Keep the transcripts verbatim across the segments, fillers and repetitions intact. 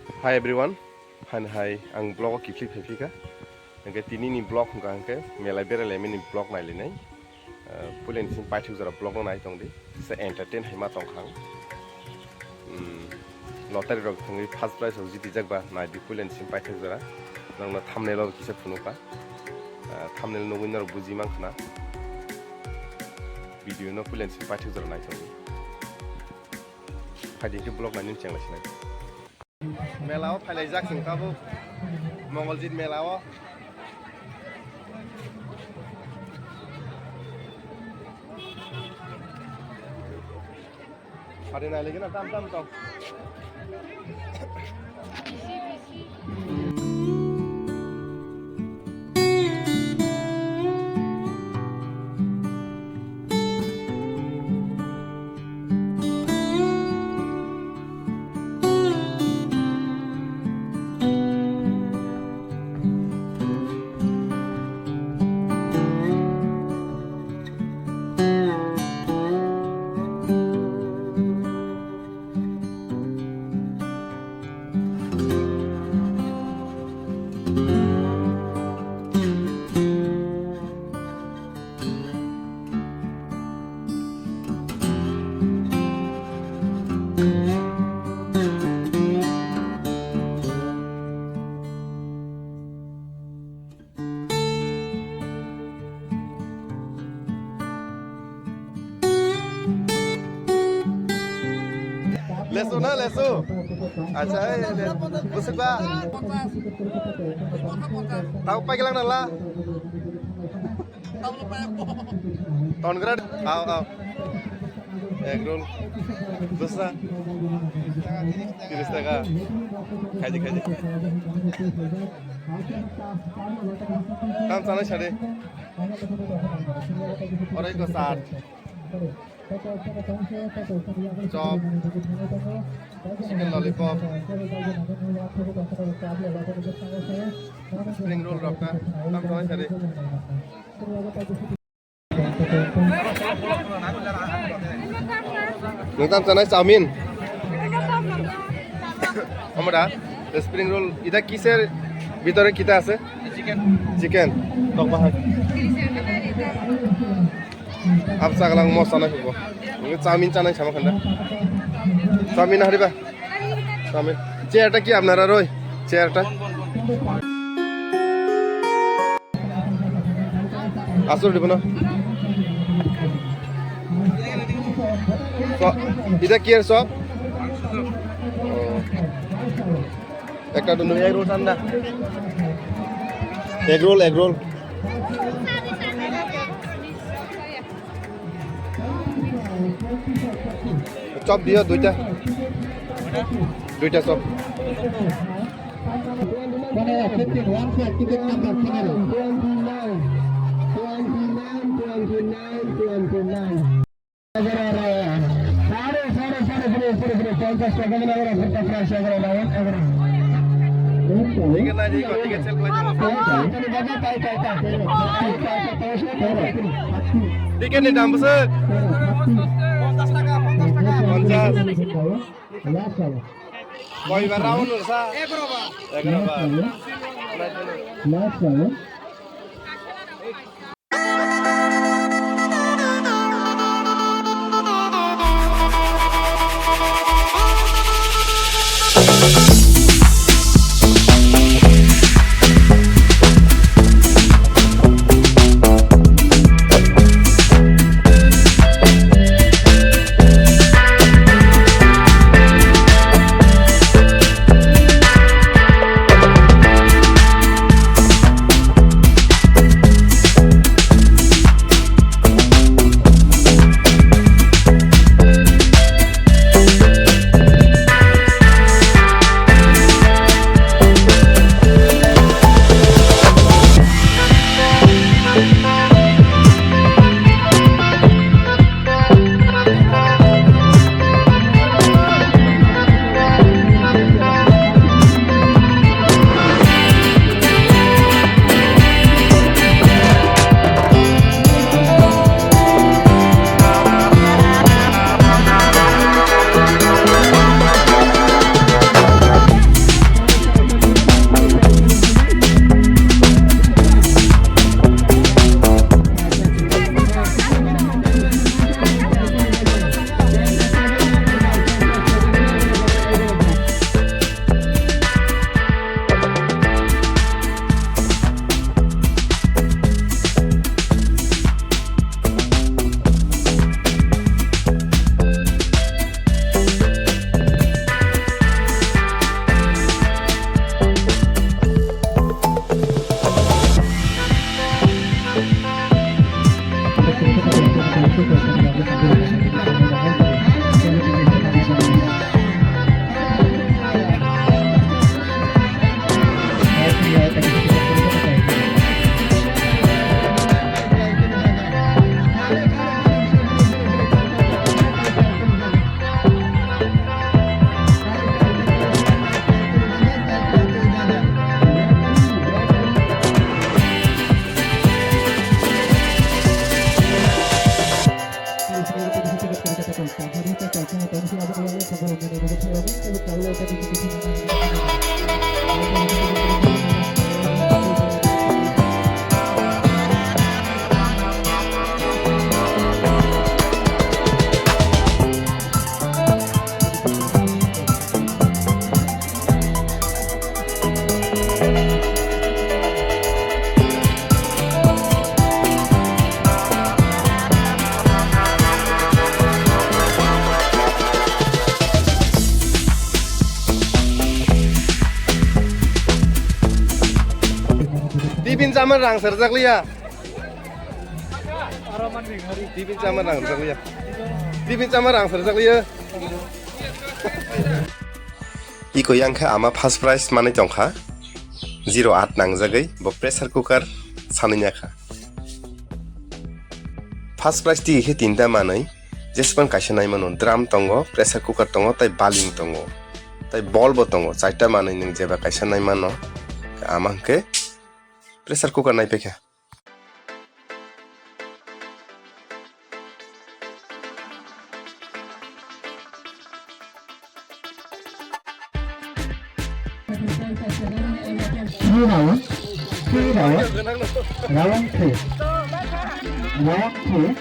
Hi everyone, phan hai ang vlog o kiphilwi phaiphika. Hingke tini ni vlog hingka hingke mela berai laimani vlog nailainai. Ah, puila ni simi paithak jora vlog no nai tongdi. Kisa entertain hai ma tongkha ang. Hmm, lottery rok thangwi first prize rok jiti jak ba nai di puila ni simi paithak jora. Nang no thumbnail o kisa phunukha. Ah, thumbnail nugwi norok buji mankha na. Video no puila ni simi paithak jora nai tongdi. Phaidi hingke vlog nainani chengla sinai. Mela o phailaijak chwng tabuk Mongoljit mela o. Phaidi nailaigwna tam tam tong. Lesu na, lesu. Acha, eh, eh, busuk ba. Tau pagi lang nala. Ton grad, au, au. Egg roll. Dosra. Tiris taka. Khaidi, khaidi. Tam chanai sadi. Orai ko sat. Chop. Chicken lollipop. Spring roll rok ta. Tam chanai sadi. Nwng tam chanai chowmin. Omo da, spring roll. Ida kiser bhitore kita ase? Chicken. Chicken. Tok bahai. Ap saglang mo chanai hubo. Nwng chowmin chanai sama khanda. Chowmin hariba. Chowmin. Chair ta ki apnara roi? Chair ta. Asur dibo na? So, ida kiyer sop? Oh. Ekta dunu egg roll chanda. Egg roll, egg roll. Chop diyo duita. Duita chop. One fifteen, one five, ticket number fifteen. Twenty-nine, twenty-nine, twenty-nine. Sorry, sorry, sorry, sorry, sorry, sorry, পঞ্চাশ টাকা দিন আবার অফারটা ফ্রেশ এগারো, এগারো, এগারো। Ticket ni dam bwswk? Ponchas. Koibar round rwsa? Egarobar. Tiffin chamani rang serjak liya. Tiffin chamani rang serjak liya. Tiffin chamani rang serjak liya. Iko yang khe ama first prize manwi tongkha. Zero aat nangjagwi bo pressure cooker sanwi ya kha. First prize tigi khe tinta manwi, jespan kaisa nai mano, drum tongo, pressure cooker tongo, tai baling tongo, tai bol bo tongo, chaita manwi nwng jeba kaisa nai mano, ama hwnkhe pressure cooker nai paikha. Three round, three round, round three, round three.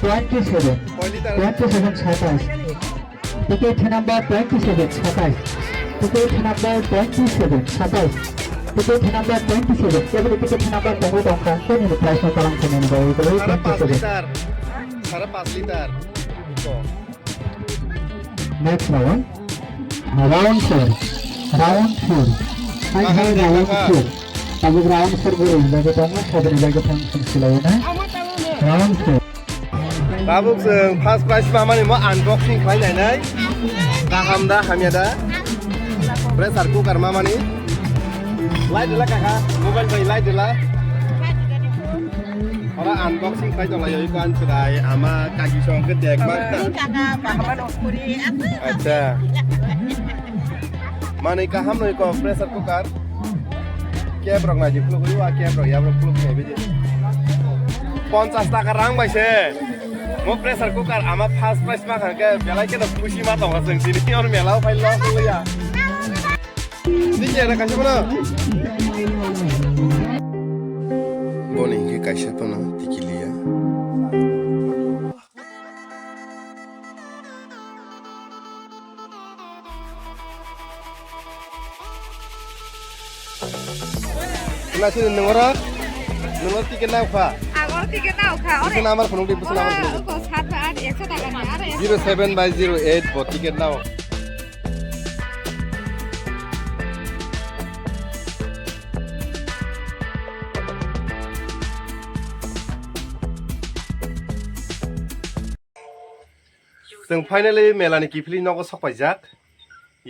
Twenty seven, twenty seven, সাতাশ। Ticket number twenty seven, সাতাশ। Ticket number twenty seven, সাতাশ। Ticket number twenty seven, এবারে ticket number twenty tongkha, seni price no kalang seni bo, এবারে সাড়ে পাঁচ twenty seven. Litre, সাড়ে পাঁচ litre. Next round, round four, round four. Hai hai round four. Tabuk round four guru, lagi tong, sabri lagi tong, sini sila na. Round four. Tabuk chwng first prize mamani mo unboxing khlai nainai. Kaham da, hamya da? Pressure cooker mamani. Light dila kaka, mobile bai light dila. Ora unboxing khlai tong lai ko an chwrai ama kaki song ke dek ba. Kaka, kaham no puri. Acha. Mani kaham noi ko pressure cooker. Kep rok nai di khuluk ui wa kep rok yab rok khuluk nai bidi. Ponchas taka rang bai se. Mo pressure cooker ama first prize ma kha ke belai ke no khusi ma tong ha sing sini or mela o phai lo ya. Ni je na kaisa bono. Boni ke kaisa bono tikiliya. Nasi nungora, nungora tiket na ukha. Agor tiket na ukha. Bisa namar phunuk di, bisa namar phunuk di. Ko sat ba aat, ekso taka ni, aro ekso. Zero seven by zero eight bo tiket na. Chwng finally mela ni kiphilwi nogo sok paijak.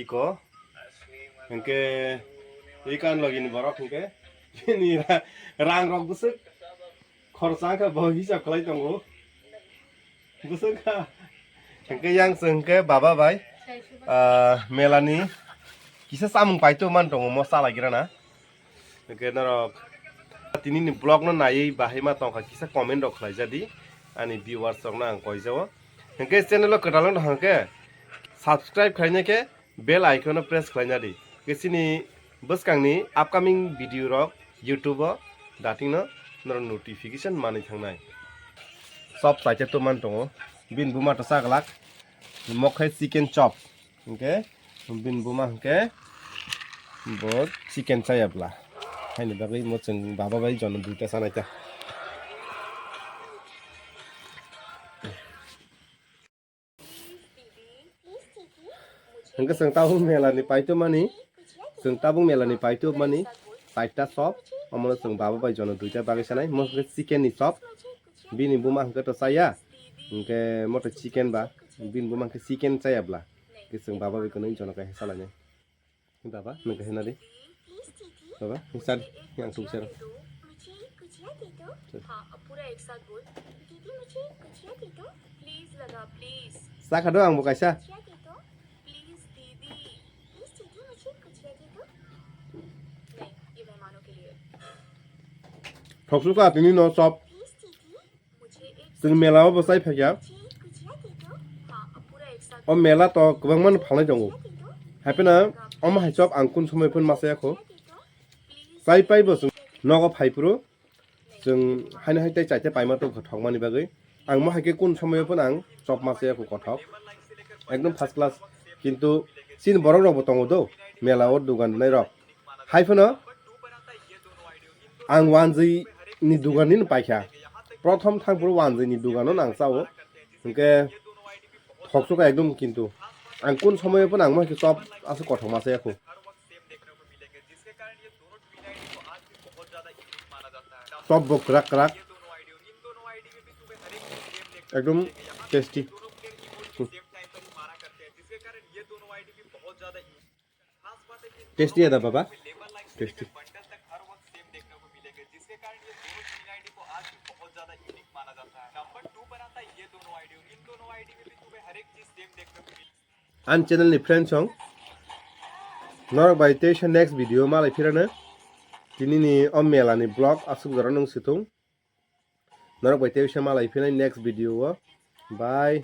Iko. Hwnkhe ikan logi ni borok hwnkhe. Bini ra-, rang rok bwswk khorsa khe bo hisab khlai tongo. Bwswk kha. Hwnkhe yang chwng hwnkhe baba bai, ah, mela ni kisa chamung paito man tongo mo chalai gira na. Hwnkhe norok tini ni vlog no naiwi bahai ma tongkha kisa comment rok khlai jadi ani viewers rok no ang koi jao. Hwnkhe channel o kwtal wng tong khe subscribe khlaina khe bell icon no press khlaina di. Hwnkhe chini bwskang ni upcoming video rok YouTube o dating no norok notification manwi thangnai. Chop chaita to man tongo bini buma to chaglak mokhe chicken chop. Hwnkhe bini buma hwnkhe bo chicken chaya bwla. Haini bagwi mo chwng baba bai jono duita chanai ta. Hwnkhe chwng tabuk mela ni paito mani, chwng tabuk mela ni paito mani, chaita chop, omono chwng baba bai jono duita bagwi chanai, mo hwnkhe chicken ni chop, bini buma hwnkhe to chaya, hwnkhe moto chicken ba, bini buma hwnkhe chicken chaya bwla. Khe chwng baba bai kwnwi jono kaisa salainai. Baba, nwng kaisa nadi. Baba, nwng sadi, yang tuk sero. Sakha do ang bo kaisa. Thok suka tini no chop. Chwng mela o bo chai phaiya. O mela to kwbangma no phalnai tongo. Haipeno omo hai chop ang kun somoi phano ma chaya kho. Chai pai bo chwng nogo phai phuru chwng haino hai tei chaite paima tong kho thokmani bagwi. Ang mo hai khe kun somoi phano ang chop ma chaya kho kothok. Ekdom first class. Kintu chini borok rok bo tongo do, mela o dugan rwnai rok. Hai phano ang wanjwi ni dugan ni paikha. Prothom thang phuru wanjwi ni dugan no ang chao. Hwnkhe thoksuka ekdom kintu. Ang kun somoi phano ang mo hai khe chop aswk kothok ma chaya kho. Chop bo kwrak kwrak. Ekdom tasty. Hmm. Tasty ada baba. Tasty. Ani channel ni friends song norok bai teisa next video malai phirano. Tini ni o mela ni vlog aswk jora nung situng. Norok bai teisa malai phinai next video o. Bye.